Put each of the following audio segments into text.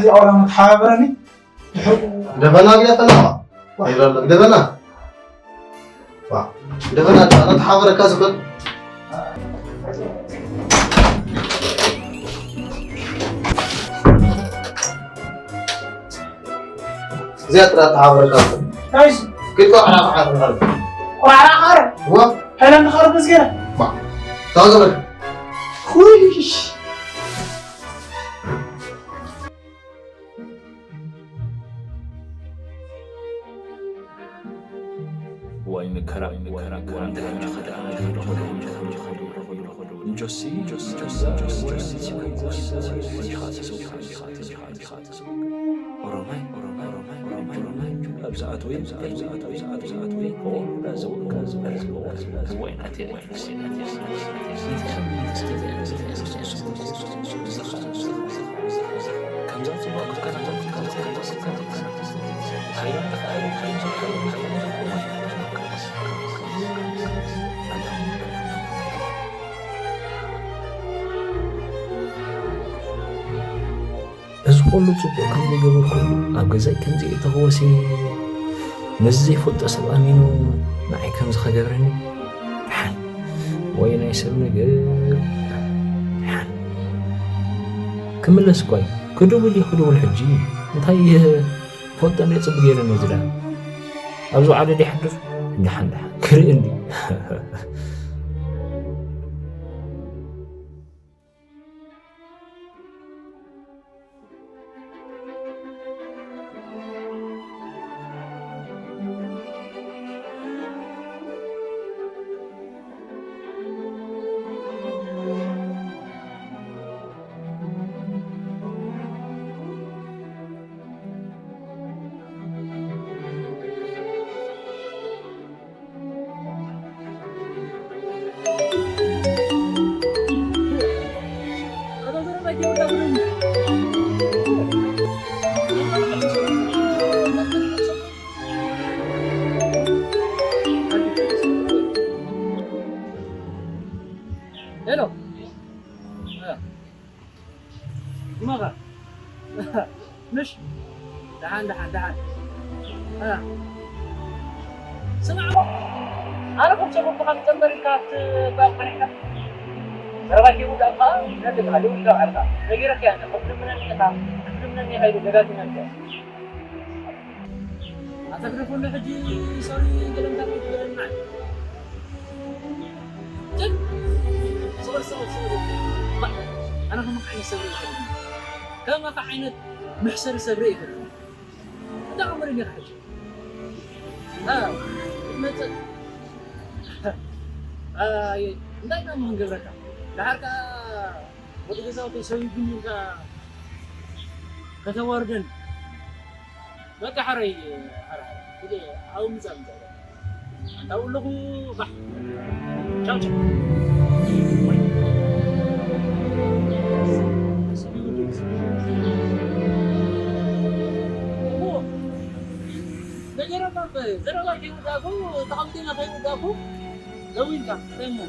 እዚኣ ዋላ መተሓባበረኒ። ድሕሩ ደበና ግዳ ተላዋ። ይረሎ ደበና። ዋ፣ ደበና ኣታ ተሓባበረካ ዝኽእል። እዚኣ ጥራ ተሓባበረካ ዝኽእል። ናይዚ ክትቆ ዓራቕ ዓራቕ ዓራቕ። ቆራዕራ ኸረ። ዋ። ሄለን ኸረ ብዝገረ። ዋ። ታዘበል። ኩይሽ። ዋይ መከራ፣ ዋይ መከራ፣ መከራ፣ እንታይ ይኸዳ፣ እንታይ ይኸዳ፣ እንጆሲ፣ እንጆሲ፣ እንጆሲ፣ እንጆሲ፣ እንጆሲ፣ እንጆሲ፣ እንጆሲ፣ ኦሮማይ፣ ኦሮማይ፣ ኦሮማይ፣ ኦሮማይ፣ ኦሮማይ፣ ኣብ ዝኣተወ፣ ኣብ ዝኣተወ፣ ኣብ ዝኣተወ፣ ኦ፣ ላዘወ፣ ላዘወ፣ ላዘወ፣ ወይ ናተይ፣ ወይ ናተይ፣ ወይ ናተይ። እዚ ኩሉ ጽቡቕ ከም ዘይገበርኩሉ፣ ኣብ ገዛይ ከም ዘየእተኽዎሲ፣ ነዚ ዘይፈልጦ ሰብ ኣሚኑ ንዓይ ከምዚ ከገብረኒ? ደሓን። ወይ ናይ ሰብ ነገር። ደሓን። ክምለስ እኳ እዩ። ክድውል እዩ፣ ክድውል ሕጂ። እንታይ ፈልጦ እንደ ጽቡቕ ገይረ ነዚ ደኣ። ኣብ ዝወዓለ ድዩ ይሓድር? ደሓን፣ ደሓን። ክርኢ እንዲ። ሄሎ። እመኻ። ምሽ? ደሓን፣ ደሓን፣ ደሓን። እ። ስማዕ እሞ፣ ኣነ ከም ሰበብካ ክትጠንበር ኢልካ ክትባእ ጸኒሕካ? ዘረባይ ከይውዳእ ከኣ ነደካ ደው ኢልካ ባዕልካ። ነጊረካ እየ፣ ኣነ ክትልምነኒ ኢኻ፣ ክትልምነኒ ኢኻ ኢሉ ደጋጊመ ነጊረ። ኣታ ግደፈሉ ሕጂ፣ ሶሪ ገለ እንታይ ክትበለኒ ማለት እዩ። ጀን፣ ስቕ በል፣ ስቕ በል፣ ስቕ በል። ባዕ፣ ኣነ ከማኻ ዓይነት ሰብ ርኤ ኣይፈልጥን። ከማኻ ዓይነት መሕሰሪ ሰብ ርኤ ኣይፈልጥን። እንታይ ኣምር እኒኻ ሕጂ? ኣ፣ መጸ-፣ ኣይ፣ እንታይ ኢና እሞ ክንገብረካ? ደሓር ከኣ ወዲ ገዛውተይ ሰቢቡኒ ኢልካ ከተዋርደኒ። በቃ ሓረይ፣ ሓረ፣ ሓረ። ግደ፣ ኣብኡ ምጻእ፣ ምጻእ። ኣንታ ኣለኹ፣ ባሕ። ቻው፣ ቻው። እሞ፣ ነገራት ኣብ ዘረባ ከይወዳእኩ፣ ተቐምጢና ከይወዳእኩ፣ ደዊልካ፣ እንታይ እሞ?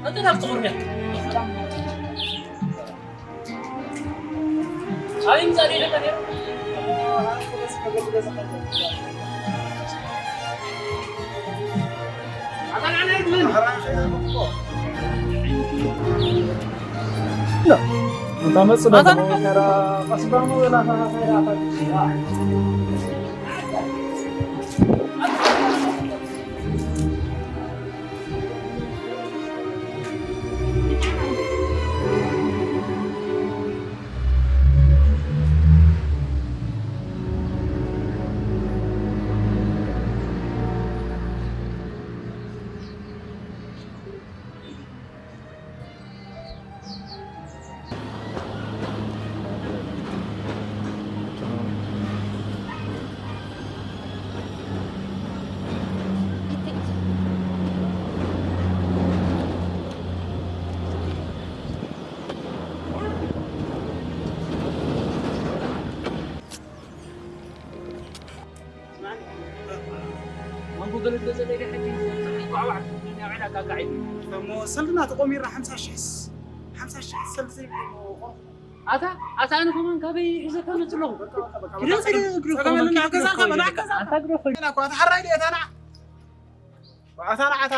ኣንተ ናብ ትኹርኛ። ኣበይ ምጻእ ደሊኻ ነይሩ? ኣታ ንዓና ይግበኒ። እንታ መጽእ ኣታ ደሞ ንዓና ከራ ቀስዳሙ ወላ ከራ ከራ በለዶ ዘለለ ሕጂ ጸሓይ ጓዕጓዕ ትብለኒ ኣብ ዕዳጋ ጋዒ። እሞ ሰልድና ተቆሚርና ሓምሳ ሽሕ ስ-፣ ሓምሳ ሽሕ ሰልዲ ዘይብሉ ቆርቆ። ኣታ፣ ኣታ ኣነ ከማን ካበይ ሒዘካ መጽእ ኣለኹ? በቃ፣ በቃ፣ በቃ፣ ግደፍ፣ በቃ፣ ግደፍ፣ ግደፍ፣ ጸገም የለን፣ ግደፍ፣ ንዓካ ግደፍ፣ ዛንታ ግደፍ፣ በላ፣ ንዓካ ዛንታ። ኣታ ግደፍ። ኢና እኮ፣ ኣታ ሓራይ ድየ፣ ኣታ ንዓ። ኣታ ንዓታ።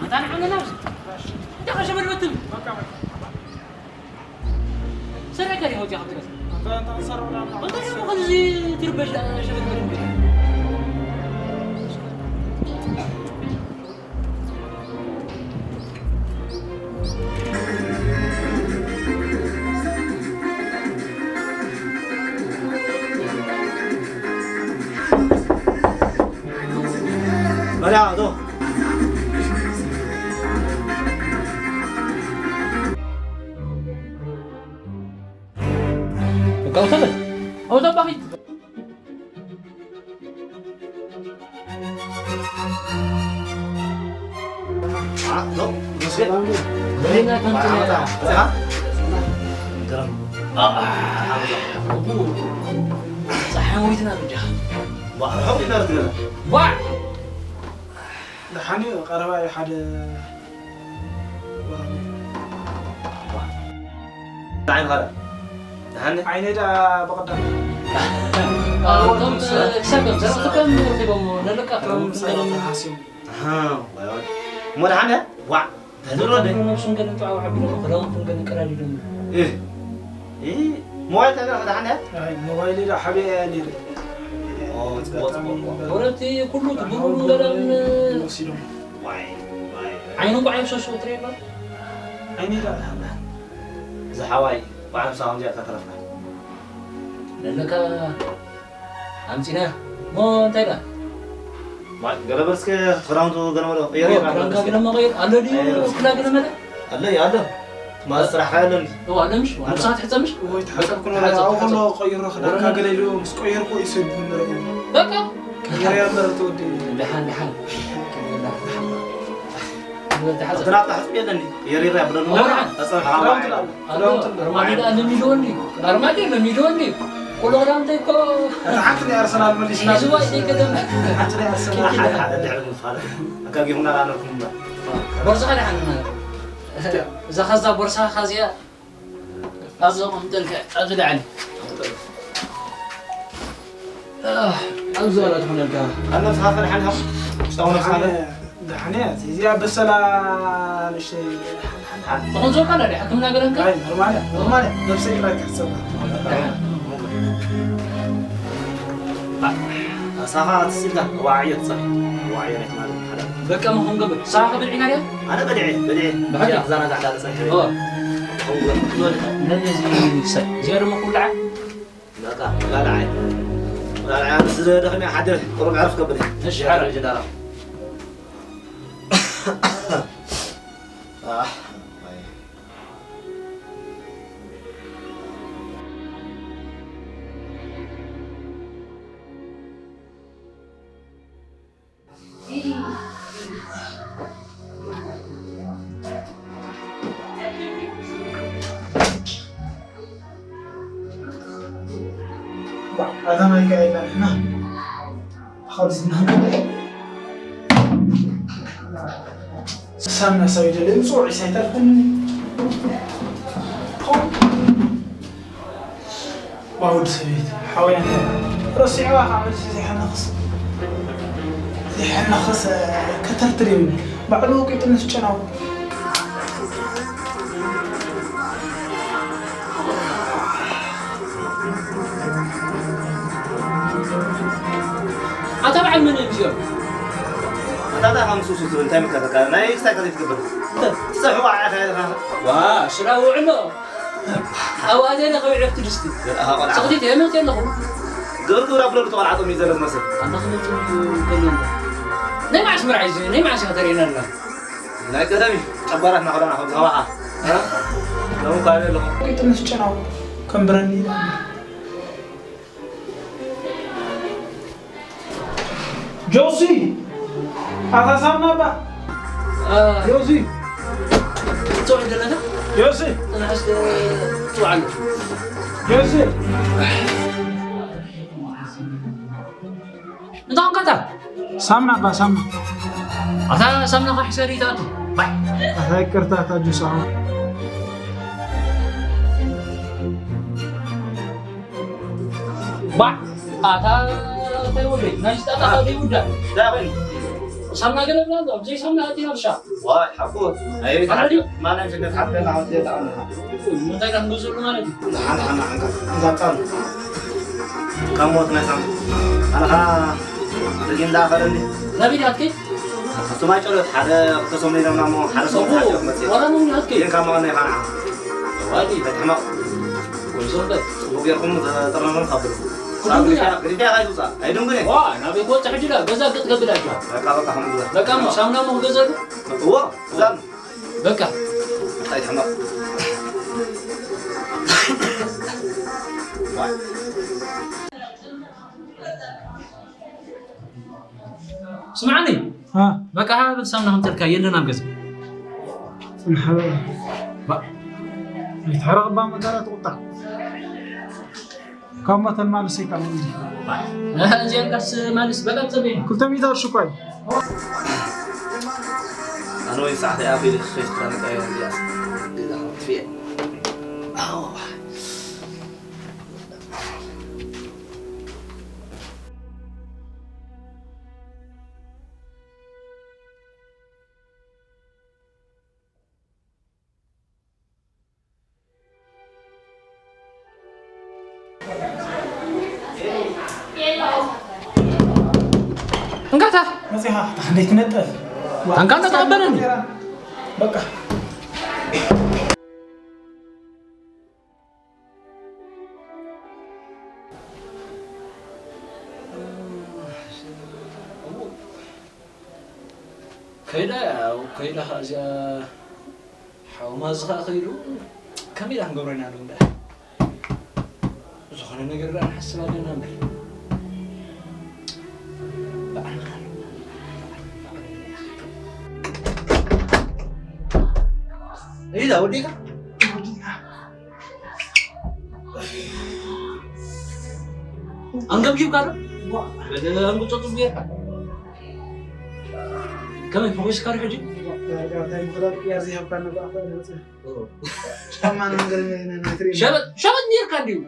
ኣንታ ንዓና ናብዚ። እንታይ ከሸበድበትም? ሰረቀ ዲኻ ወዲኻ ትረስ? እንታይ ደሞ ከምዚ ትርበሽ ደኣ ሸበድበድ እንዴ? በላ፣ ዶ። በቃ፣ ውሰደን። ኣውዛ ባኺት። አ፣ ዶ፣ ዶ፣ ዶ። በይና ከምቲ በላ፣ በላ። ጸሓይ ወይትና ብጃ። ዋ፣ ርሑቕ ኢልና ርትገና። ዋ! ደሓን እዩ፣ ቀረባ እዩ ሓደ ወራሚ። ዓይንኻ ደኣ? ደሓን? ዓይነይ ደኣ ብቐዳም። እቶም ክሳብ ከም ዘረኽቶም ሂቦም ነለካ ከም ከም ሰላም ሓሲም። ኣሃ፣ ዋይ፣ ዋይ። እሞ ደሓን እያ? ዋዕ፣ ተድሮ ደ? ነብሱን ገለ እንተዓው ዓቢሉ ክዳውንቱን ገለ ቀዳዲዶም። እህ። እህ፣ ሞባይል ተገ ደሓን እያ? ኣይ፣ ሞባይል ደኣ ሓቢአ እያ ነይሩ። ኦ፣ ጽቡቕ፣ ጽቡቕ፣ ጽቡቕ። ወረቲ ኩሉ ትብሩን ገለን ወሲዶም። ዋይ፣ ዋይ፣ ዋይ። ዓይኑ እንኳ ኣይፍሰሱ ትሪኢ ኣሎ። ዓይኒ ደኣ። ዝሓዋይ፣ ባዕሉ ሳኹም ዚኣ ከተረፍና። ለለካ ኣምጺና። ሞ እንታይ ደኣ? ማ-፣ ገለ በል እስከ ክዳውንቱ ገለ በሎ። የሪ ኦ፣ የሪ ክዳንካ እስከ። ገለ መቐየር ኣሎ ድዩ? ኣይ፣ የሪ እስከ። ክላ ገለ መለ? ኣሎ፣ ኣሎ። ማለት ስራሕካ ኣሎ እንዲ? እዋ፣ ኣሎ ምሽ? ኣሎ። ንብስኻ ትሕጸ ምሽ? ወይ፣ ተሓጸብኩ ነበረ። ተሓጸብ፣ ኣብኡ ከሎ ተሓጸብ። ቀይሮ ክዳንካ ወረና። ገለ ኢሉ ምስ ቀየርኩ እዩ ሰብ ንርኢ። በቃ። ቀይረ እምበር ተወዲ። ደሓን፣ ደሓን። ደሓን፣ ደሓን። ንበል ተሓጸብ። ክዳን ተሓጽብ የለኒ። የሪራ ብለኒ። ወረና። ተጸብሓ። ክዳውንቲ ኣሎ። ኣሎ፣ ክዳውንቲ ኣሎ። ኣርማድዮ ኣሎ፣ ሚድዮ እንዲ። ኣርማድዮ ኣሎ፣ ሚድዮ እንዲ። ኩሉ ክዳውንተይ እኮ እቲ ሓንቲ ናይ ኣርሰናል መሊስና። ሒዝዋ እዩ ከደም። ሓንቲ ናይ ኣርሰናል። ሓደ፣ ሓደ ድሕሪ ምፋል። ኣጋጊኹምና ላነርኩም እምበር። ቦርሳኻ ደሓን እዛ ኸዛ ቦርሳኻ እዚኣ ኣብዚ ኣቐምጠልካ፣ ኣብዚ ላዕሊ። ኣህ፣ ኣብዚ ዋላ ትኾነልካ። ኣብ ነብስኻ ከ ደሓን ኢኻ? ውሽጣዊ ነብስኻ ከ? ደሓን እያ። እዚኣ በሰላ ንእሽተይ ሓን፣ ሓን፣ ሓን። ተኾንሶልካ እንዳ ሕክምና ገለንካ? ኣይ፣ ኖርማል እያ፣ ኖርማል እያ። ነብሰይ ጥራይ ትሕሰብ። ደሓን። ኣሳኻ ትስልካ፣ ዋዕዮ ትጸሕ። ዋዕዮ ናይ ትማሊ ሓደ። በቃ፣ ማ ክንገብር? ሳኻ ብልዒና ድያ? ኣነ በሊዐ፣ በሊዐ። ብሓቂ? ክዛናጋዕ እንዳለ ጸኒሐ። ኦ። ነዚ ክሳይ። እዚኣ ድማ ክብልዓ? በቃ፣ ላልዓይ። ላልዓይ፣ ኣነ ስለ ደኺመ ሓድር ቁሩብ ዕረፍ ከብል። እሺ፣ ሓራ። ጀዳራ። ኣህ፣ ኣይ። ኣታ ማይ ከኣ የለን። ና። ኣብዚ ና። ሳምና ሰብ ይደለ፣ ምጽውዕ ኢሳይ ተርፈኒ። ፖም። ዋ፣ ወዲ ሰበይቲ፣ ሓወይ፣ ኣነ ረሲዕዋ፣ ካብ መልሲ ዘይሓንኽስ፣ ዘይሓንኽስ፣ ከተርትር የብሉ። ባዕሉ ወቂጡ ምስ ጨናው። ኣታ በዓል መን እዮም እዚኦም? ኣታ፣ ኣታ፣ ካብ ምስሱ ትብል እንታይ መከረካ? ናይ ስታይ ከዘይ ትገብር። ትጸፍዋ ዓኻ ኢኻ። ዋ፣ ሽራ ውዕሎ። ኣብኣ ዘይነ ከብዒ ኣብቲ ድስቲ። ዘርኣኻ ቆልዓ። ስኽቲት እየ፣ መፍትሒ ኣለኹ። ግርግር ኣብሎ ብተቆልዓጦም እዩ ዘሎ ዝመስል። ኣንታ ክመጽእ እዩ ከሎ። ናይ መዓስ መርዓ እዩ እዚ? ናይ መዓስ ኢኻ ተርእየና ኣለኻ? ናይ ቀደም እዩ። ጨጓራትና ከሎና ከም ዝኸባኻ። እ? ሎሚ እኳ ይበል ኣለኹ። ጥንስ ጨናው ከም ብረኒ ኢላ። ጆሲ! ኣታ ሳምና ባ! አ። ጆሲ! ትውዕል ዘለኻ? ዮሲ! ጽናሕ እስከ ትውዓል። ዮሲ! እንታይ ኾንካ እታ? ሳምና እባ፣ ሳምና። ኣታ ሳምና ኸ ሕሰር ይትኣቱ። ባይ። ኣታ ይቅርታ፣ እታ ጁስ ኣዋ። ባዕ! ኣታ እንታይ ወደይ፣ ናይ ዝጣጣ ኸ ዘይውዳእ? እንታይ ኾይኑ? ሳምና ገለ ብላ ኣሎ፣ ብዘይ ሳምና ኣቲና ብሻ። ዋይ፣ ሓቁ። ኣይ፣ ሓዲ? ማንም ችግር ሓደና ወደ ጣዕምና። እንታይ ዳን ብዙ ማለት እዩ? ሓን፣ ሓን፣ ሓን፣ ሓን፣ ካብ ሞት ናይ ሳምና። ኣነ ኸዓ ደጊም እንዳኸደኒ። ናበይ ዲኻ ትከይድ? ኣቱም ኣይጨሎት ሓደ ክልተ ሰሙን ኢሎምና እሞ ሓደ ሰሙን እኮ፣ ሓዲኦም መፅእ። ዋላ ምን ኣትከይ? ግን ካብ መቐነ ይኻንዓ። ዋዲ። ኣይትሕመቕ። ወይ ሰንበት። ጽቡቕ ጌርኩም ተጠርነሮም ካብሉ። ኩሉ ሳብ ግዳ። ግሪዳ፣ ግሪዳ ኣይትውጻእ። ኣይድንጉን እየ። ዋ፣ ናበይ ክወጽእ ሕጂ ዳ? ገዛ ክትገብር ኣጆ። በቃ፣ በቃ፣ ከም ብዛ። በቃ፣ እሞ ሳሙና እሞ ክገዛ ዶ? እዎ፣ እዛ። በቃ። ኣይትሕመቕ። ስምዓኒ፣ አ። በቃ፣ ሃብል ሳምና ከምተልካ የለን ኣብ ገዛ። ጽንሓ በል። ባ- ኣይትሕረቕ እባ፣ መጋራ ትቑጣዕ። ካብ መተን ማልስ ኣይጣዕም እንጂ። እ፣ እዚኣንካስ ማልስ በቃ ትጸበይ። ክልተ ሚእቲ ቅርሺ እኳ እዩ። ኣነ ወይ ሰዓት እያ፣ ፊልም ፌስቲቫል ቀይረ እዚኣ። ገዛ ክፍትፍየ። ኣዎ። እንካታ መጽኻ እንዴት ነጠፍ ታንካ እንዳተቐበለኒ። በቃ ከይዳ እያ፣ ከይዳ ኸዓ እዚኣ ሓውማ እዚ ኸዓ ከይዱ ከመይ ኢላ ክንገብሮ ኢና ዶ እንዳ ዝኾነ ነገር ደኣ ንሓስብ ኣለና እምበር። በዓል መን ኣሎ? እይ፣ ዳ ወዲኻ? ወዲኻ። ኣንገብጊብካ ዶ? ዋ። በደ ኣንጉጾ ጽቡቕ ጌርካ። ከመይ ፈኺስካ ዶ ሕጂ? ዳርጋ እንታይ ምኽዳድ ቅያር ዘይሃብካ ነባዕኻ ነጽህ። ኦ። ጫማ ንመንገዲ ናይ፣ ናይ ትርኢ። ሸበጥ፣ ሸበጥ ኔርካ እንዲዩ።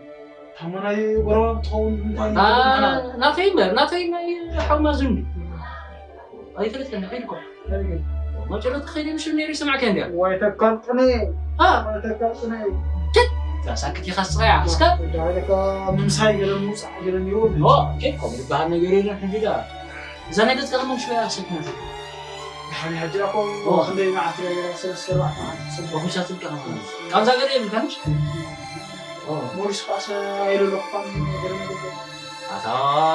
ታሞ ናይ ጎረባብ ትኸውን እንታይ አ፣ ምኽዳድ? ናተይ እምበር፣ ናተይ ናይ ሓውማ ዝንቢ። ኣይፈለጥካን፣ ከይድኳ። ከይድ። መጨረቱ ከይደ ምሽ ነይሩ ይሰማዕካ እንዲያ። ዋይ ተካል ጥነ። አ። ዋይ ተካል ጥነ። ችት! ዛሳክት ይኻስኻ እያ። እስከ? ዳይለካ ምምሳይ ገለ ምውፃዕ ገለ እኒኦ። ኦ፣ ኬድ ኮም ዝበሃል ነገር የለን ሕጂ ዳ። እዛ ናይ ገጽ ቀለሞም ሽወያ ሰኪና ዘ። ድሓን ሕጂ እኮ ኦ። ክንደይ መዓልቲ ገለ ሰለስተ ኣርባዕተ መዓልቲ ሰለስተ። ወኹሻ ትብቃ ማለት። ካብዛ ገለ የብልካንሽ? ኦ። ሞሪስ ኳስ ኣይደለኹ ኳን ገለ ነገር። ኣታ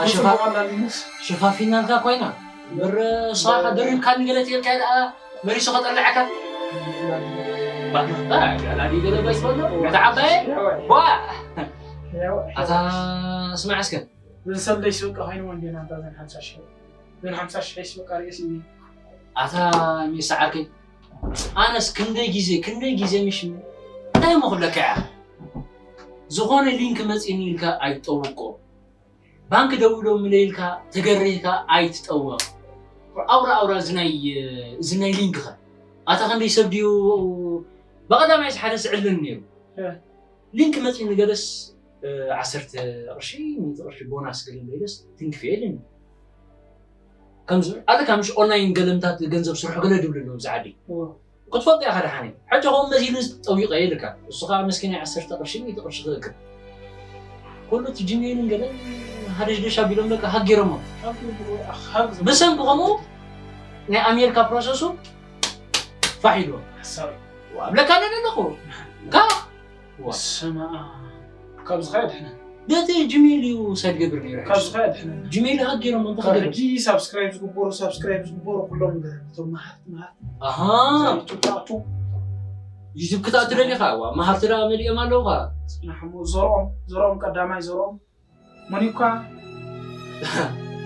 ብዙ ሽፋ-፣ በቐላሉ ይመስ። ሽፋፊናልካ ኮይና። እምበር፣ ንስኻ ከኣ ደሪብካኒ ገለ ትብል ካይ ደኣ መሊሱ ከጠልዓካ። ባህ፣ ባህ፣ ገላ ድዩ ገለ ባይ ዝበሎ? ነታ ዓባየ? ያወ። ዋ! ያወ። ኣታ ስማዕ እስከ። ዘን ሰለይስ በቃ ኮይንዎ እንዴ ናንታ ዘን ሓምሳ ሽሕ። ዘን ሓምሳ ሽሕስ በቃ ርእሲ እንዴ። ኣታ ሚሳ ዓርከይ፣ ኣነስ ክንደይ ግዜ፣ ክንደይ ግዜ ምሽ እንታይ እሞ ክብለካ እያ? ዝኾነ ሊንክ መጺኒ ኢልካ ኣይትጠውቆ። ባንክ ደዊሎምለይ ኢልካ ተገሪህካ ኣይትጠወቕ። ኣውራ ኣውራ እዚ ናይ፣ እዚ ናይ ሊንክኸ? ኣታ ክንደይ ሰብ ድዩ ብቐዳማይስ ሓደ ስዕልን ነይሩ። እ። ሊንክ መጺኡ ንገለስ፣ እ፣ ዓሰርተ ቅርሺ፣ ሚእቲ ቅርሺ ቦናስ ገለ ኢለስ ትንክፍ ኢለኒ። ከምዚ ኣለካ ምሽ ኦንላይን ገለምታት ገንዘብ ስርሑ ገለ ድብሉ ኣለዉ ኣብዚ ዓዲ። እዎ። ክትፈልጦ ኢኻ ደሓነይ። ሕጂ ከምኡ መሲሉ ጠዊቐ ኢልካ። እሱ ኸዓ መስኪናይ ዓሰርተ ቅርሺ፣ ሚእቲ ቅርሺ ክእክብ። ኩሉ እቲ ጂሜይልን ገለን ሃደሽደሽ ኣቢሎም በቃ ሃክ ገይሮሞ። ሃክ፣ ሃክ፣ ብሰንኪ ከምኡ ናይ ኣሜሪካ ፕሮሰሱ ፋሕ ኢልዎ። ሓሳብ። ዋ፣ እብለካ ኣለኹ። ካ-፣ ዋ። ስማ፣ ካብዚ ኸ ኣድሕነን። ነቲ ጂሜይል እዩ ሳይድ ገብር ነይሩ። ካብዚ ኸ ኣድሕነን። ጂሜይል ሃክ ገይሮሞ፣ እንታይ ካብ ክገብር? ሕጂ ሳብስክራይብ ዝግበሩ፣ ሳብስክራይብ ዝግበሩ ኩሎም እቶም መሃርቲ፣ መሃርቲ። ኣሃ። ዩቱብ ክተኣቱ። ዩቱብ ክተኣቱ ደሊኻ? ዋ፣ መሃርቲ ደኣ መሊኦም ኣለዉ ኸኣ። ጽናሕ እሞ ዘርኦም፣ ዘርኦም ቀዳማይ ዘርኦም። ሞኒካ።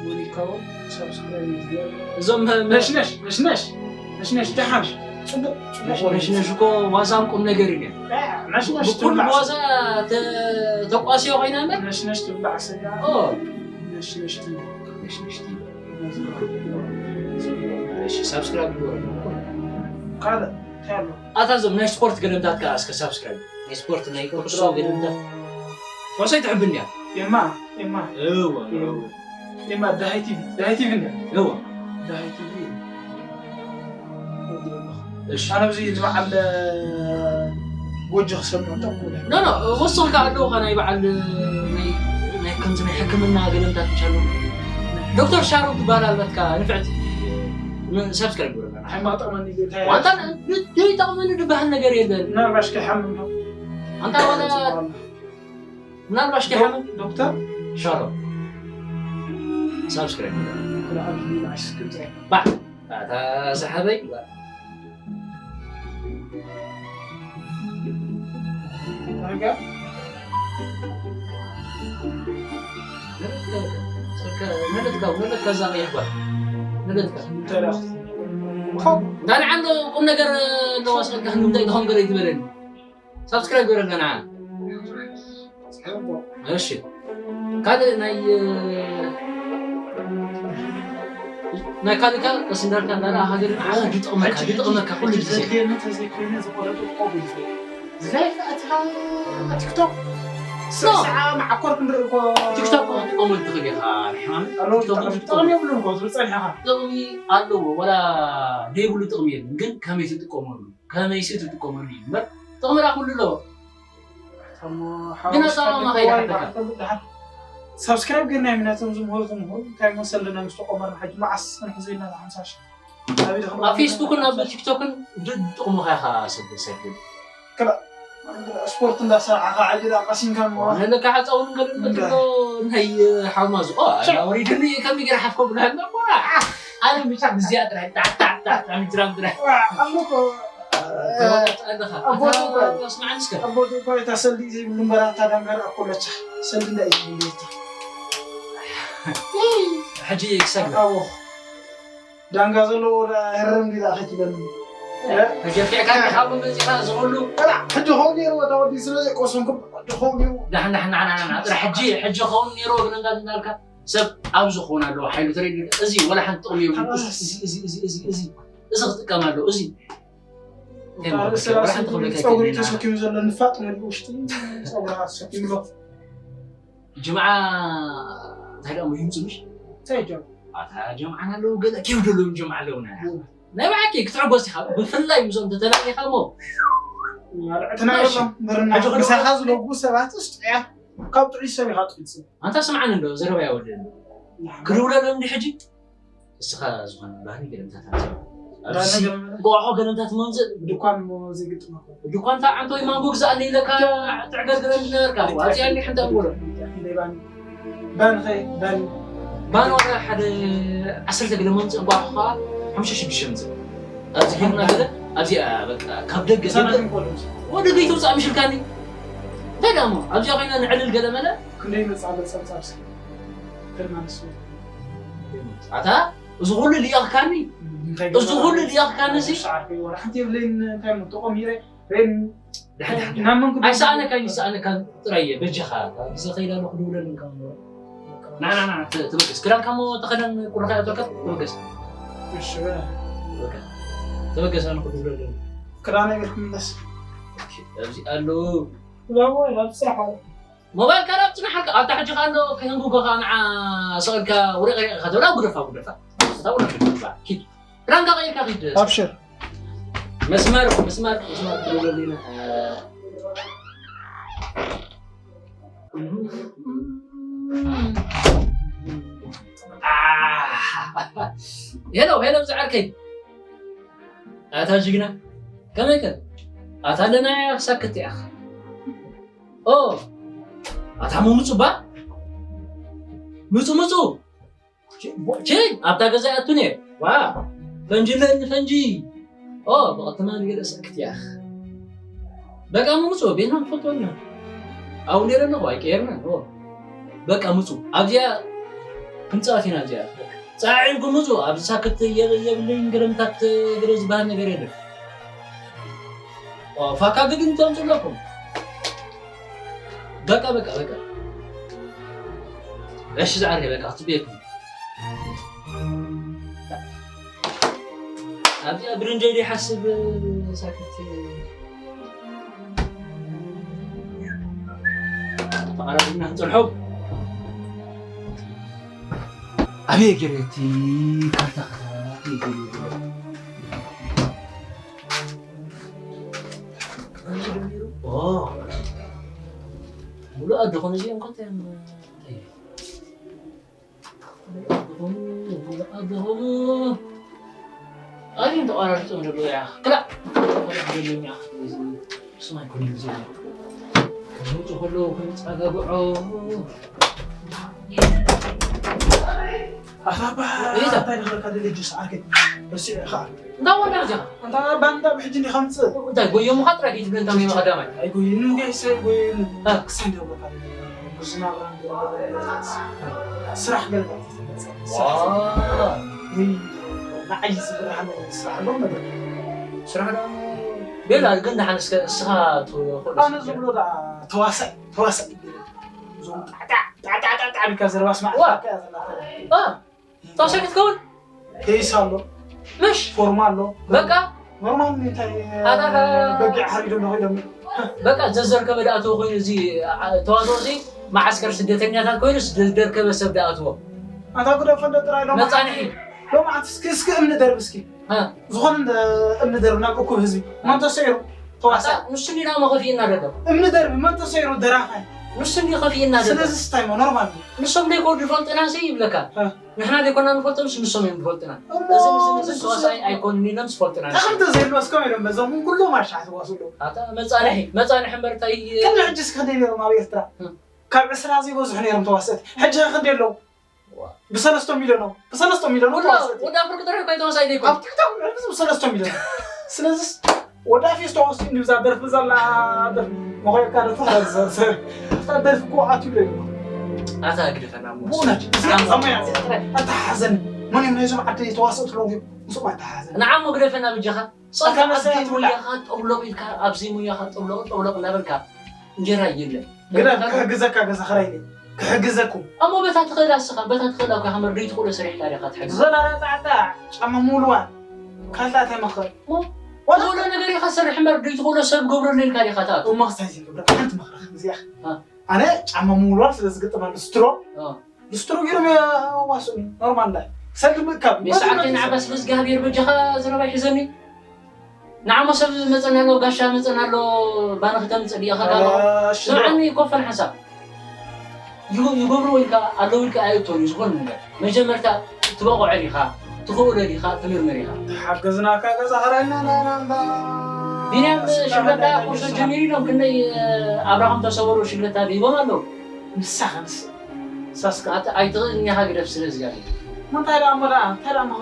ሞኒካ እውን ሳብስክራይብ ይግበር። እዞም መ-፣ መ-፣ ነሽነሽ፣ ነሽነሽ፣ ነሽነሽ ደሓን። ጽቡቕ ጽቡቕ ነሽነሽ እኮ ዋዛን ቁም ነገር እዩ። ነሽነሽ ብኩሉ ትብላዕ ብዋዛ ተ- ተቋስዮ ኮይና እምበር ነሽነሽ ትብላዕ ስጋ ኦ፣ ነሽነሽ ትብላዕ ነሽነሽ ትብል። እሺ፣ ሳብስክራይብ ይግበረልና። ካልእ እንታይ ኣሎ? ኣታ ዞም ናይ ስፖርት ገለምታት ከኣ እስከ ሳብስክራይብ ናይ ስፖርት ናይ ኩዕሶ ገለምታት ወሰይ ትሕብን እያ። የማ የማ እወ እወ የማ ዳሃይ ቲቪ ዳሃይ ቲቪ እንደ እወ ዳሃይ ቲቪ እሺ ኣነ ኣብዚ ዝበዓል ጎጆ ክሰምዖ ጠቁ ኖ ኖ ወስኽ ከኣ ኣለውኻ ናይ በዓል ናይ ናይ ከምዚ ናይ ሕክምና ገለምታት ምሻሉ ዶክተር ሻሮን ትበሃል ኣለትካ ንፍዕቲ ሳብስክራይብ ይግበረልና። ኣይማጠመኒ ጌታ ዋንታ ዘይጠቕመኒ ዝበሃል ነገር የለን። ምናልባሽ ከይሓምም ነው ኣንታ ዋላ ምናልባሽ ከይሓምም ዶክተር ሻሮን ሳብስክራይብ ይግበረልና። ኩልዓል ናሽ ክምፀ ባዕ ኣታ ሰሓበይ ረጋ ነለትካ ነለትካ እዛ ቀይሕ ጓል ነለትካ እንታይ ደኣ እንዳ ንዓ እንዶ ቁም ነገር ኣለዋ ስልካ ንምንታይ ትኾን ገለ ይትበለኒ ሳብስክራይብ ገረልና ንዓ እሺ ካልእ ናይ ናይ ካልእካ ቀስ እንዳልካ እንዳለ ሃገር ድጥቕመካ ድጥቕመካ ኩሉ ግዜ ዘድልየኒ ተዘይኮይነ ዝቆረጡ ቆቡ ይዘ ዝላይ ከኣትኻ ቲክቶክ ስርሰዓ መዓኮር ክንርኢ እኮ ቲክቶክ ክትጥቀመሉ ትኽእል ኢኻ ሕማም ኣለዎ ጥቕሚ የብሉን እኮ ዝብል ጸኒሕኻ ጥቕሚ ኣለዎ ወላ ዘይብሉ ጥቕሚ የለን ግን ከመይ ትጥቀመሉ ከመይሲ ትጥቀመሉ እዩ እምበር ጥቕሚ ዳ ኩሉ ኣለዎ ግን ኣጠቓቕማ ከይዳ ሓተካ ሳብስክራይብ ግን ናይ ምነቶም ዝምህሩ ትምህሩ እንታይ መሰልና ምስ ተቆመርና ሕጂ መዓስ ክንሕዘ ኢና ሓምሳ ሽሕ ኣብ ፌስቡክን ኣብ ቲክቶክን ድጥቕሙኻ ኢኻ ሰብ ሰብ ስፖርት እንዳሰራሕኻ ዓዲ ዳ ቀሲንካ ነለካ ሓፃውን ገለ እንበሎ ናይ ሓማዝ ኣውሪድኒ ከሚ ገይረ ሓፍኮ ብልሃልና ኣነ ብቻ ብዚኣ ጥራይ ጣዕጣዕጣዕጣዕሚትራም ጥራይ ኣለኮ ተዋጣ ኣለኻ ኣቦ እኮ ኣስማዕኒ እስከ ኣቦ እኮ እታ ሰልዲ ዘይብሉ እምበራ እታ ዳንጋራ እኮ ለቻ ሰልዲ እንዳ እዩ ዝብሉ ይታ ሕጂ ክሰግዳ ኣቦ ዳንጋ ዘለዎ ዳ ህረም ዲላ ከትብለኒ ተገፊዕካ ካብ መፂኻ ዝኽሉ ሕጂ ኸውን ነይሩ ወታ ወዲ ስለ ዘይቆሰንኩም ሕጂ ኸውን ነይሩ ዳሕና ሕጂ ሕጂ ኸውን ነይሩ ግን እንዳልካ ሰብ ኣብዚ ክኾን ኣለዎ ሓይሉ ትረድ እዚ ወላ ሓንቲ ጥቕሚ የብሉ እዚ ክጥቀም ኣለዎ እዚ ጸጉሪ ተሰኪሙ ዘሎ ንፋጥ መሊኡ ውሽጢ ጸጉራ ተሰኪሙ ኣሎ ጅምዓ እንታይ ደኣ ሙሂም ጽምሽ እንታይ ጀምዓ ኣታ ጀምዓና ኣለዉ ገለ ኬው ደለዉ ጀምዓ ኣለዉና ናይ ብሓቂ ክትሕጎስ ኢኻ ብፍላይ ምስኦም ተተላኢኻ እሞ ትናገሎም ምርና ምሳኻ ዝለጉ ሰባት ውስጥ እያ ካብ ጥዑይ ሰብ ኢኻ ጥዑይ ሰብ ኣንታ ስምዓኒ እንዶ ዘረባ ይወደኒ ክድውለሎም እንዲ ሕጂ እስኻ ዝኾነ ባህኒ ገለምታት ኣምፅእ ኣብዚ ጓሖ ገለምታት መምፅእ ድኳን እሞ ዘይግጥም እኮ ድኳን እንታይ ዓንቶ ወይ ማንጎ ግዛእኒ ኢለካ ትዕገርግረኒ ነበርካ ዋፅያኒ ሓንቲ ኣንጎሎ ክንደይ ባኒ ባኒ ኸይ ባኒ ባን ዋላ ሓደ ዓሰርተ ገለ መምፅእ ጓሖ ከዓ ሓሙሽተ ሽዱሽተ ምፅእ ኣብዚ ጌርና ገለ ኣብዚኣ በቃ ካብ ደገ ሰናት እንኮሎ ወደ ገይ ተውፃእ ምሽልካኒ እንታይ ደኣ እሞ ኣብዚኣ ኮይና ንዕልል ገለ መለ ክንደይ መፅእ ኣሎ ፀብፃብ ሲ ከልማንስ ኣታ እዚ ኩሉ ልኢኽካኒ እዚ ኩሉ ልኢኽካኒ እዚ ሓንቲ የብለይን እንታይ ሞ ተቆሚረ ሬን ኣይሰኣነካን ይሰኣነካን ጥራይ እየ በጃኻ ግዜ ከይዳ ኣለኹ ድውለልንካ ንዓና ተበገስ ክዳንካ ሞ ተኸደን ቁርኻ ያቶካ ተበገስ ተበገስ ኣለኹ ድውለልን ክዳን ይብልኩም መስ ኣብዚ ኣለዉ ሞባይል ካራ ኣብ ጽናሓልካ ኣብታ ሕጂ ከኣ እንዶ ከህንጉጎ ከኣ ንዓ ሰቕልካ ውሪቕ ሪቕካ ተብላ ጉደፋ ጉደፋ እታ ውሪቕ ሪቕካ ኪድ ክዳንካ ቀይርካ ኪድ ኣብሽር መስመር መስመር መስመር ትብለሉ ኢና ሄሎ ሄሎ ዝዓርከይ ኣታ ጅግና ከመይ ከ ኣታ ኣለና ሳክት ኢኻ ኦ ኣታ ምምፁ ባ ምፁ ምፁ ቺ ኣብታ ገዛ ያቱኔ ዋ ፈንጂ ለኒ ፈንጂ ኦ በቀተማ ንገለ ሰክት ያኽ በቃ ምምፁ ቤና ንፈልጦ ኣለና ኣብኡ ነይረ ኣለኹ ኣይቀየርና በቃ ምፁ ኣብዚኣ ክንፃወት ኢና ኣብዚኣ ፀዓዒምኩም ምፁ ኣብዚ ሳክት የብለይን ገለምታት ገለ ዝበሃል ነገር የለን ፋካ ግን ተምፅለኩም። በቃ በቃ በቃ። እሺ ዝዓርከይ በቃ ክትፅበየኩም። ኣብዚኣ ብርንጀይ ይሓስብ ሳክት። ተቓራሪብና ንፅንሖ። ኣበይ ገይረ እቲ ካርታ ኸ? ኣበይ ገይረ? ኦ። ሙሉእ ኣደ ኾነ እዚኦም ከ እንታይ እዮም? እንታይ እዮም? ሙሉእ ኣደ ኾኑ፣ ሙሉእ ኣደ ኾኑ። ኣዝዮም ተቋራሪጾም ዘለዉ እያ። ክላእ! ክላእ ዘለዉ እያ። እዚ ስማይ ኮነ እዚ። ከምኡ ከለዉ ክንጸጋግዖ። ኣባባ፣ እዛ እንታይ ንኽረካ ደለ ጁስ ዓርከይ? ረሲዐ ኸኣ። እንታይ ወዳ እዚኣ? ኣንታ ባንዳ ብሕጂ እንዲኻ ምጽእ። እንታይ ጎየሙኻ ጥራይ ከይትብል እንታይ መቐዳማይ? ኣይጎየኑ፣ ጋይስ፣ ኣይጎየኑ። እ። ክሳይ ደብረካ ደለ። ብዙ ናብራ እንዲኻ ስራሕ ገለ ዋ። ወይ ንዓይ ዝብርሃነ ስራሕ ኣሎ መደብ። ስራሕ ዶ? ቤላ ግን ደሓን እስከ እስኻ ትኹሉ ኣነ እስከ። ዝብሎ ደኣ ተዋሳእ፣ ተዋሳእ ይብል። እዞም ጣዕጣዕ፣ ጣዕጣዕ፣ ጣዕጣዕ ኢልካ ዘረባ ስማዕ ዋ። እያ ዘላ። እ፣ ተዋሳእ ክትከውን? ፔስ ኣሎ። ምሽ? ፎርማ ኣሎ። በቃ? ኖርማል እንታይ፣ ኣታ ኸ በጊዕ ሓሪዶም ዶ ኸይዶም? በቃ ዘዘርከበ ደኣትዎ ኮይኑ እዚ፣ ኣ፣ ተዋስኦ እዚ መዓስከር ስደተኛታት ኮይኑ ዝደርከበ ሰብ ደኣትዎ። ኣታ ግደፎ እንደ ጥራይ ሎማዓንቲ፣ መጻንሒ። ሎማዓንቲ እስኪ፣ እስኪ እምኒ ደርብ እስኪ። እ። ዝኾነ እንደ እምኒ ደርብ ናብ እኩብ ህዝቢ። መን ተሰይሩ? ተዋሳእ። ኣታ ንሱ እንዲና መኸፊእና ደሎ። እምኒ ደርብ መን ተሰይሩ? ደራፋይ። ንሱ እንዲ ኸፊእና ደሎ። ስለዚ ስታይ ሞ ኖርማል። ንሶም ደይኮኑ ዝፈልጡና ሲ ይብለካ። እ። ንሕና ዘይኮና ንፈልጦምስ ንሶም እዮም ዝፈልጡና። እሞ እዚ፣ እዚ፣ እዚ ንሶም ተዋሳኣይ ኣይኮኑን ኢሎም ዝፈልጡና። ጠቕሚ ተዘይህልወስ ከም ኢሎም በዞም ኩሎም ኣሻሓት ይዋስኡ ኣለዉ። ኣታ መጻንሒ፣ መጻንሒ እምበር እንታይ ቅድሚ ሕጂ እስከ ክንደይ ነይሮም ኣብ ኤርትራ? እ። ካብ ዕስራ ዘይበዝሑ ነይሮም ተዋሰእቲ። ሕጂ ኸ ክንደይ ኣለዉ? ዋ። ብሰለስተ ሚልዮን ነው። ብሰለስተ ሚልዮን ነው ወላ፣ ተዋሰእቲ። ወላ ፍርቂ ጥራሕ እኮ ተዋሳኣይ ዘይኮነ። ኣብ ቲክቶክ ብሰለስተ ሚልዮን። ስለዚስ ወዳ ፌስቶ ውስጥ እንዲሁ እዛ ደርፊ ዘላ ደርፊ መኾየካ ዶ ተኸዘ-፣ እዛ ደርፊ እኮ ኣትዩ ብለይ። ኣታ ግደፈና እሞ። ብእውነት፣ እዚ ኣሞ። ኣሞያ እዚ ጥራይ ኣተሓዘኒ። መን እዮም ናይዞም ዓዲ ተዋሰእቲ ኣለዉ እዮም? ምስኦም ኣተሓዘኒ። ንዓሞ ግደፈና ብጃኻ። ኣታ ጸልካ መሰያ ኣብዚ ትብላ። ሙያኻ ጠብሎቕ ኢልካ፣ ኣብዚ ሙያኻ ጠብሎቕ፣ ጠብሎቕ እናበልካ እንጀራ የለን። ግዳ ክሕግዘካ ገዛ ኸራይ ኢለ። ክሕግዘኩም። ኣሞ በታ ትኽእላ እስኻ፣ በታ ትኽእላ እኳ ሃመር ደይ ትኽእሎ ሰሪሕካ ዲኻ ትሕግዝ? ዘላላጣዕጣዕ ጫማ ምውልዋል። ካልእ እንታይ መኽር? ሞ፣ ዋላ ትኽእሎ ነገር ኢኻ ሰርሕ እምበር፣ ደይ ትኽእሎ ሰብ ገብረለይ ኢልካ ዲኻ ትኣቱ? እሞ ክሳይ ዘይገብረካ ሓንቲ መኽረኽ እዚኣ። አ። ኣነ ጫማ ምውልዋል ስለ ዝግጥም ኣሎ ስትሮ። አ። ስትሮ ገይሮም የዋስኡኒ። ኖርማል ላይ። ሰልዲ ምእካብ። የሰዓተይ ንዓባስ ብእዝግሃብሔር በጃኻ ዘረባ ይሕዘኒ። ንዓሞ ሰብ መጸና ኣሎ፣ ጋሻ መጸና ኣሎ፣ ባና ክተምጽእ ድያ ከጋሎ? አ፣ እሺ፣ ስምዓኒ፣ ኮፈን ሓንሳብ። ይሁ-፣ ይገብርዎ ኢልካ፣ ኣለዉ ኢልካ ኣይእቶን እዩ ዝኾነ ነገር። መጀመርታ ትበቕዖ ዲኻ፣ ትኽእሎ ዲኻ፣ ትምርምር ኢኻ። ተሓገዝናካ ገዛ ኸራይና፣ ና፣ ና፣ ና። ቢንያም ሽግለታ ቁርሶ ጀሚሩ ኢሎም ክንደይ ኣብራኾም ተሰበሩ ሽግለታ ሂቦም ኣለዉ። ንሳኸ፣ ንስ-፣ ንሳስ ከ? ኣቲ ኣይትኽእልን ኢኻ ግደፍ ስለ እግዚኣብሔር። እሞ እንታይ ደኣ እሞ ደኣ፣ እንታይ ደኣ እሞ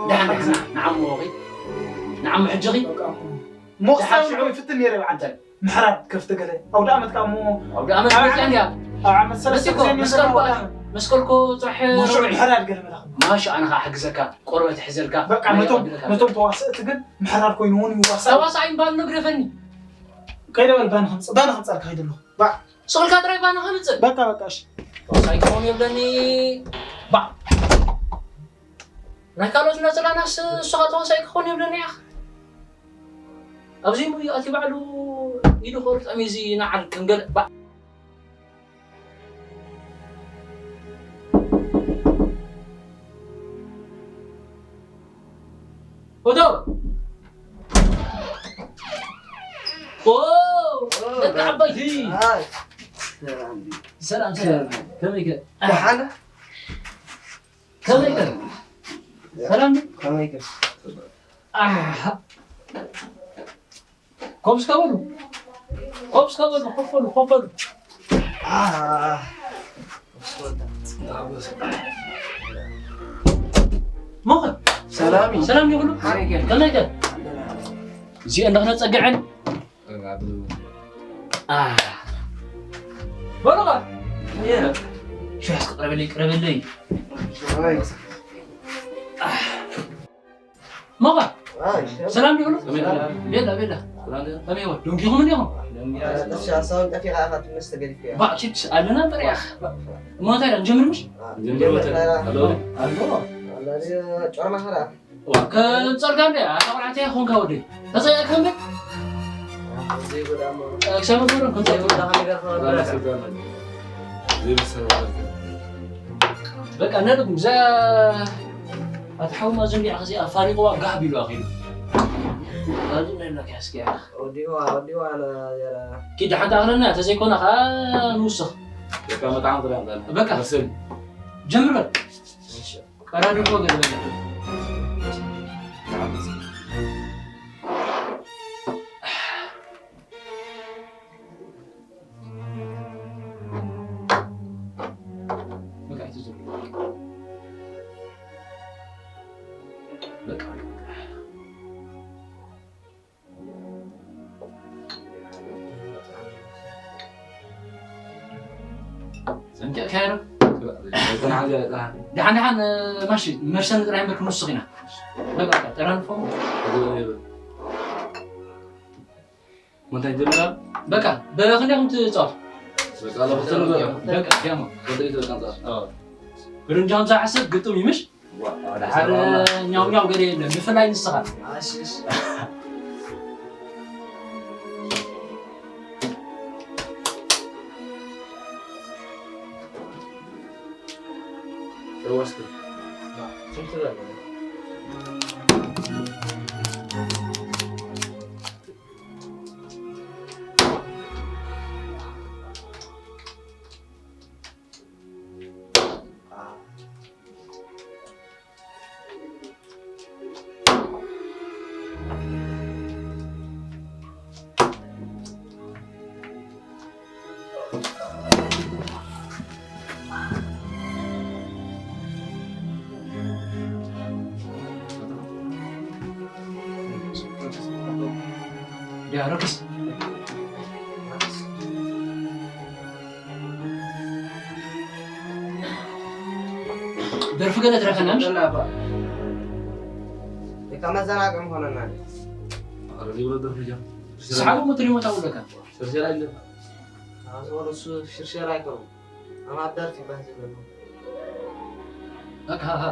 ደሓን ደሓን፣ ንዓሞ ኸይድ። ንዓሞ ሕጂ ኸይድ። በቃ እሞ። ሞኽሳይ ደሓን ሽዑ እውን ይፍትን ነይረ ይበዓል። እንታይ? ምሕራድ ከፍቲ ገለ። ኣውደ ዓመት ከኣ እሞ ኣውደ ዓመት ኣብ መጽያ ዓመት፣ እንድያ። ኣብ ዓመት ሰለስተ መጽኮ፣ ግዜ መስቀልኮ፣ ኣውደ ዓመት። መስቀልኮ ጽሕ መርዑ። ምሕራድ ገለ መላኹ። ማሽ ኣነ ኸኣ ሕግዘካ፣ ቆርበት ሕዘልካ፣ በቃ ማይ ነቶም፣ የቐብለካ። ነቶም ተዋሰእቲ ግን ምሕራድ ኮይኑ እውን ይዋሳእ። ተዋሳኣይ እምባል ነግረፈኒ። ከይደ በል ባኒ ከምጽእ፣ ባኒ ከምጻልካ ከይደ ኣለኹ። ባዕ። ስቕልካ ጥራይ ባኒ ከምጽእ። በቃ፣ በቃ፣ እሺ። ተዋሳኣይ ክኸውን የብለኒ። ባዕ። ናይ ካልኦት እናጸላእናስ እሱ ኸኣ ተዋሳኣይ ክኸውን የብለኒ ኢኻ። ኣብዚ ሙያ ኣቲ ባዕሉ ኢዱ ክቕርጸም እዩ እዚ ንዓል ከም ገለ ባ-፣ ኦቶ! ኦ! ደቂ ዓባይቲ! ኣይ! ሰላም፣ ሰላም። ከመይ ከ? ደሓን? ከመይ ከ? ሰላም? ከመይ ከ? ኣህ! ኮፍ እስከ በሉ። ኮፍ እስከ በሉ። ኮፍ በሉ። ኮፍ በሉ። ኣህ! ሞኸ? ሰላም እዩ። ሰላም ይብሉ። ከመይ ከ? ከመይ ከ? እዚኦ እንዳኽነ ጸግዐን። ኣህ! በሉ ኸ? እየ። ሹ ያስክ ቅረብልይ፣ ቅረብልይ። ኣይ። ኣህ! ሞኻ? ሰላም ዲኹም? ቤላ ቤላ። ከመይ ይወ ደንጊኹም እንዲኹም? ባእችት ኣለና ጥሪያ። እሞ እንታይ ንጀምር ምሽ? ኣሎ። ጨርማ ኸራ። ከጸልካ እንደ ኣታ ቆልዓተ ኾንካ ወደይ ተጸየካ እንደ ክሰብ ገሮም ከምጸ በቃ ነርኩም ዘ ኣትሓውማ ዘንቢዓ ከዚ ኣፋሪቕዋ ጋህ ቢሉ ኣኺሉ። ኣብዚ ነለካ እስኪ ኣኻ። ወዲዋ ወዲዋ። ኪድ ሓንቲ ኣኽለና ተዘይኮነ ኸዓ ንውስኽ። በቃ መጣዕም ጥሪያ። በቃ ጀምር በል። ቀራርቦ ገለ ደሓን ደሓን። ማሺ መርሰን ጥራይ እምበር ክንውስኽ ኢና። በቃ ጠራንፎ። እንታይ ጀነራል? በቃ በክንደይ ትጻወት? በቃ ለፍተን በቃ ያማ ወደይ ተቀንጻ። ብርንጃም ዝሓስብ ግጥም ይምሽ። ሓደ ኛው ኛው ገለ የለን ብፍላይ ንስኻ። ደርፊ ገለ ትረፈና ምሽ? ደላ እባ። ደካ መዘናግዒ ምኾነና። ኣረ፣ ዘይብሎ ደርፊ ጃ። ሰሓቡ ሙትሪ ሞታ ውለካ። ሽርሸራ ይለ። ኣዞ እሱ ሽርሸራ ኣይኮነን። ኣማር ደርፊ ይባህ ዝብለና። ኣካ ሃ።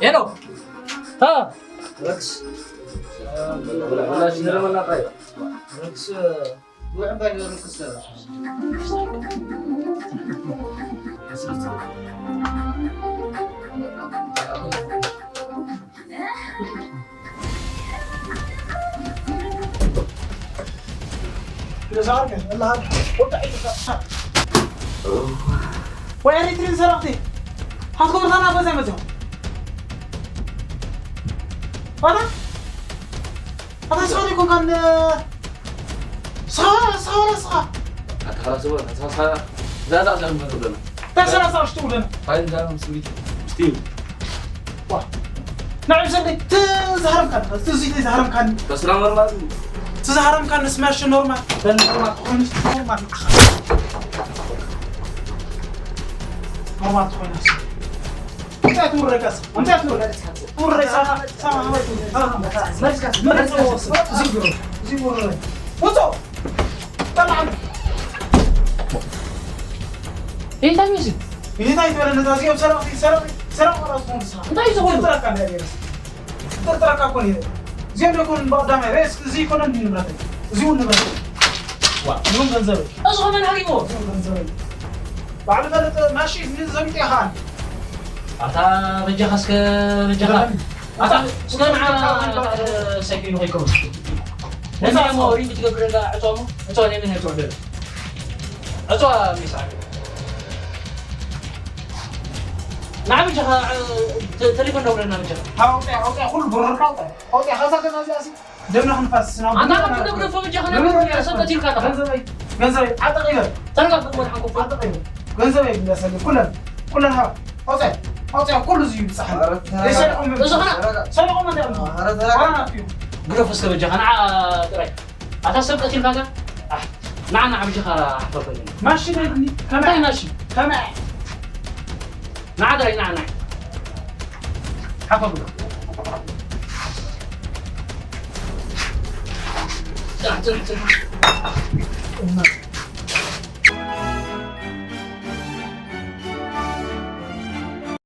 ሄሎ። ታ ረክስ። ረክስ። ወያኔ ትሪን ሰራቅቲ ሓትኩም ርታና በዛ መዚኹም ኣታ ኣታ ስኻ ዘይኮንካን ስኻ ስኻ ስኻ ኣታ ኸላስ እወ ኣታ ስኻ ዛዛ ዛዛ ምንበር ብለና እንታይ ስራ ስራ ሽቱ ብለና እንታይ ዛዛ ምስ ቤት ስቲል ዋ ንዕብ ዘለ ትዛረምካን ትዙይ ዘይዛረምካን በስራ መርማት ትዛረምካን ስማሽ ኖርማል በል ኖርማል ትኾንሽ ኖርማል ኖርማል ትኾንሽ እንታይ ትውረቀስ እንታይ ትውረቀስ ውረቀስ ውጾ ጠላዓሉ እንታይ ሚዚ እንታይ ትበለ ነዛ እዚኦም ሰረቕቲ ሰረቕቲ ሰረቕ ራሱ ንስኻ እንታይ ዝኾኑ ጥረካ እንዳገርስ ጥርጥረካ እኮ ነይረ እዚኦም ደኮን ብቐዳማይ ሬስ እዚ ይኮነ እንዲ ንብረተይ እዚ እውን ንብረተይ ዋ እዚ እውን ገንዘበይ እዚ ኸመን ሃሪሞ እዚ እውን ገንዘበይ ባዕሉ ፈለጠ ማሺ ንዘሚት ኢኻ። ኣታ በጃኻ እስከ በጃኻ። ኣታ እስከ ንዓ ሰኪኑ ከይከውን። ነሚያ ሞ ሪንግ ትገብር ዘላ ዕጾ ሞ? ዕጾ ነሚያ ዕጾ ደለ። ዕጾ ሚሳ። ንዓ በጃኻ፣ ተ-፣ ቴሌፎን ደውለና በጃኻ። ኣውጽያ፣ ኣውጽያ፣ ኩሉ ብርርካ ኣውጽያ። ኣውጽያ፣ ኻሳ ገዛ እዚኣ ሲ ደምና ክንፋስስ ናብ ኣንታ ጉዳይ ኣንታ ደብረ ፎ በጃኻ ገንዘበይ፣ ገንዘብ ቀቲልካ ኣለኻ። ገንዘበይ፣ ገንዘበይ፣ ዓጠቕ ይበል። ተረጋግእ፣ ወድሓን ኮፍ በል። ዓጠቕ ይበል። ገንዘበይ ብላ ሰሊም፣ ኩለን፣ ኩለን ሃባ። ኣውጽያ፣ ኣውጽያ፣ ኩሉ እዚ ይብጻሕ። ኧረ ተረጋጋ። ዘይሰሪቑ ምን-፣ እዚ ኸና ተረጋጋ። ሰሪቑ ምን ደኣ? ኧረ ተረጋጋ። ዋና እዩ። ግደፎ እስከ በጃኻ፣ ንዓ ጥራይ። ኣታ ሰብ ቀቲልካ ከ? ኣሕ፣ ንዓ፣ ንዓ በጃኻ ሓፈፈለኒ። ማሽን የድሊ። ከመይ? እንታይ ማሽን? ከመይ? ንዓ ጥራይ፣ ንዓ፣ ንዓ። ሓፈፍ። ጽናሕ፣ ጽናሕ፣ ጽናሕ።